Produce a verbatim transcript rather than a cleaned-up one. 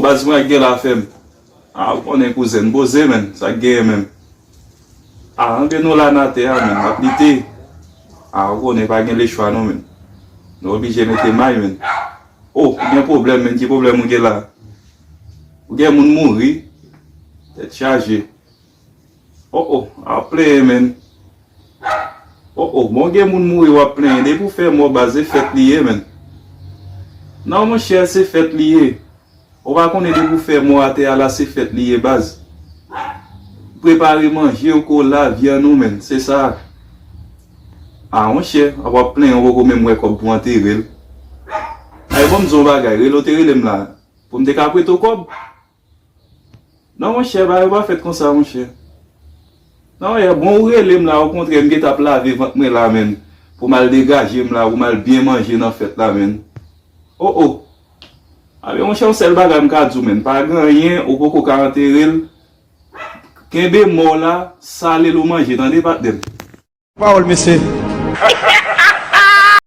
Baz mwen ak gen la fè m. A, ou konnen kouzen, poze, menn, sa k genyen menm? A, anben nou la nan atè a, menn, n ap lite. A, ou konnen pa gen lechwa non, menn. Nou oblije mete may, menn. O, ou gen pwoblèm, menn, ki pwoblèm ou gen la? Ou gen moun mouri? Tèt chaje. O, o, ap plenyen, menn. O, o, bon, gen moun mouri w ap plenyen. Depi w fè mò, baz, se fèt li ye, menn. Non, monchè, se fèt li ye. Ou pa konnen depi w fè mò atè a la, se fèt li ye, baz. Prepare manje w, kola, vyann ou, menn. Se sa. A, monchè, w ap plenyen, ou poko menm wè kòb pou antere l. Ay, bon, m di w yon bagay, rele w te rele m la. Pou m te ka prete w kòb? Non, monchè, bagay yo pa fèt konsa, monchè. Non, yè, bon, ou rele m la, okontrè, m gentan ap lave vant mwen la, menn. Pou m al degaje m la, pou m al byen manje nan fèt la, menn. O, o. Anben, monchè, yon sèl bagay m ka di w, menn. Pa gen anyen, ou poko ka antere l. Kenbe mò la, sale l ou manje, tande, patnè m? Pawòl, mesye.